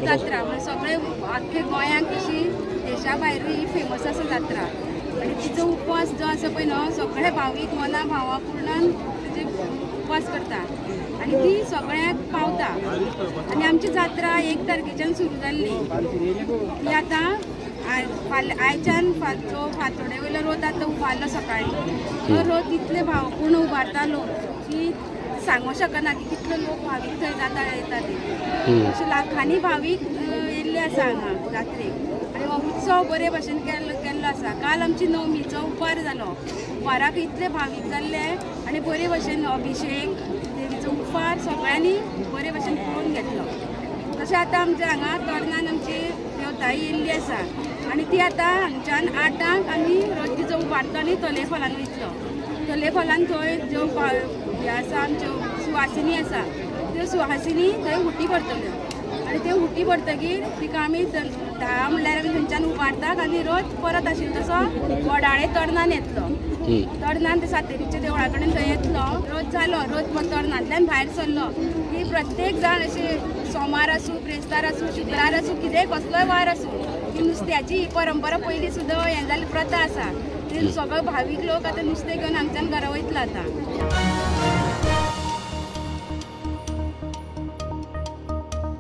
जात्रा म्हणजे सगळे आख्खे गोंयांक तशी देशा भायरूय ही फेमस आसा जात्रा. आनी तिचो उपवास जो आसा पळय न्हू सगळे भावीक मना भावा पूर्णान तेजे उपवास करता आनी ती सगळ्यांक पावता. आनी आमची जात्रा 1 तारखेच्यान सुरू जाल्ली ती आतां आयच्यान जो फांतोडे वयलो रोथ आतां उबारलो सकाळी तो रोथ इतले भावपूर्ण उबारता लोक की सांगू शकना की कितले लोक भावीक थंय जाता येता ते. अशे लाखांनी भावीक येयल्ले आसा हांगा जात्रेक आनी हो उत्सव बरे भशेन केल्लो आसा. काल आमची नवमीचो उपवार जालो, उपवाराक इतले भावीक जाल्ले आनी बरे भशेन अभिशेक देवीचो उपवार सगळ्यांनी बरे भशेन पळोवन घेतलो. तशें आतां आमच्या हांगा तरणान आमची देवताई येयल्ली आसा आनी ती आतां हांगच्यान 8ांक आमी रोज तिचो उबारतो आनी तलेफलान वयतलो. तलेफलान थंय ज्यो हे आसा आमच्यो सुवासिनी आसा त्यो सुवासिनी थंय उटी भरतल्यो आनी त्यो उटी भरतकीर तिका आमी 10 म्हणल्यार आमी थंयच्यान उबारतात आनी रोज परत आशिल्लो तसो वडाळे तरणान येतलो. तरणान ते सातेरीच्या देवळा कडेन थंय येतलो रोज जालो रोज तरणांतल्यान भायर सरलो की प्रत्येक जाण अशे सोमार आसूं ब्रेस्तार आसूं शुक्रार आसूं कितेंय कसलोय वार आसूं की नुस्त्याची ही परंपरा पयलीं सुद्दां हें जाल्ली प्रथा आसा. ते सगळे भावीक लोक आतां नुस्तें घेवन हांगच्यान घरा वयतलो आतां.